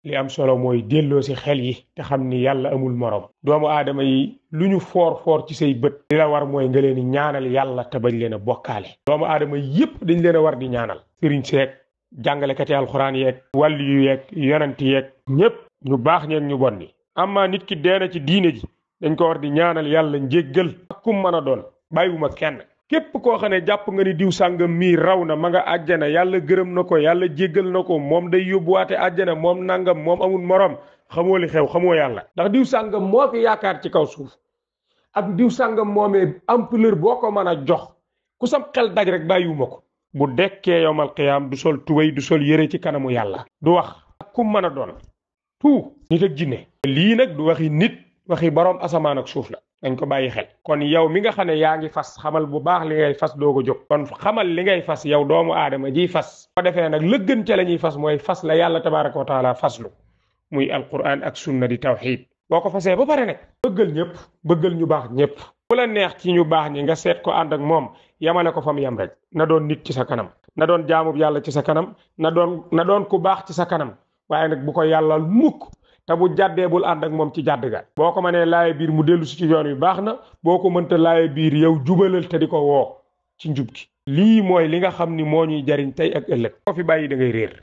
li am solo mooy delloo si xel yi te xam ni yàlla amul morom. doomu aadama yi lu ñu foor ci say bët li la war mooy nga leen di ñaanal yàlla te bañ leen a bokkaale. doomu aadama yépp dañ leen a war di ñaanal. sëriñ seeg jàngalekati alxuraan yeeg wàllu yu yeeg yonent yeeg ñépp ñu baax ñeeg ñu bon ni amma nit ki deena ci diine ji dañ ko war di ñaanal yàlla njéggal ak kum mën a doon bàyyiwuma kenn. képp koo xam ne jàpp nga ni diw sàngam mii raw na ma nga àjjana yàlla gërëm na ko yàlla jéggal na ko moom day yóbbuwaate àjjana moom nangam moom amul morom xamoo li xew xamoo yàlla. ndax diw sàngam moo fi yaakaar ci kaw suuf ak diw sàngam moomee ampleur boo ko mën a jox ku sam xel daj rek bàyyiwuma ko. bu dekkee yowmal qiyaam du sol tubéy du sol yére ci kanamu yàlla. du wax ak kum mën a doon tout nit ak jinne. lii nag du waxi nit waxi borom asamaan ak suuf la. dañ ko bàyyi xel kon yow mi nga xam ne yaa ngi fas xamal bu baax li ngay fas doo ko jóg. kon xamal li ngay fas yow doomu aadama jiy fas. ko defee nag lëggën ca la ñuy fas mooy fas la yàlla tabaaraka wa taala faslu muy alquran ak sunna di tawxiid. boo ko fasee ba pare nag bëggal ñëpp bëggal ñu baax ñëpp. bu la neex ci ñu baax ñi nga seet ko ànd ak moom yamale ko fa mu yem rek. na doon nit ci sa kanam. na doon jaamub yàlla ci sa kanam. na doon ku baax ci sa kanam. waaye nag bu ko yàllal mukk te bu jàddee bul ànd ak moom ci jàdd ga. boo ko mënee laaye biir mu dellu si ci yoon wi baax na boo ko mënta laaye biir yow jubalal te di ko woo ci njub gi. lii mooy li nga xam ni moo ñuy jariñ tey ak ëllëg. ko fi bàyyi da ngay réer.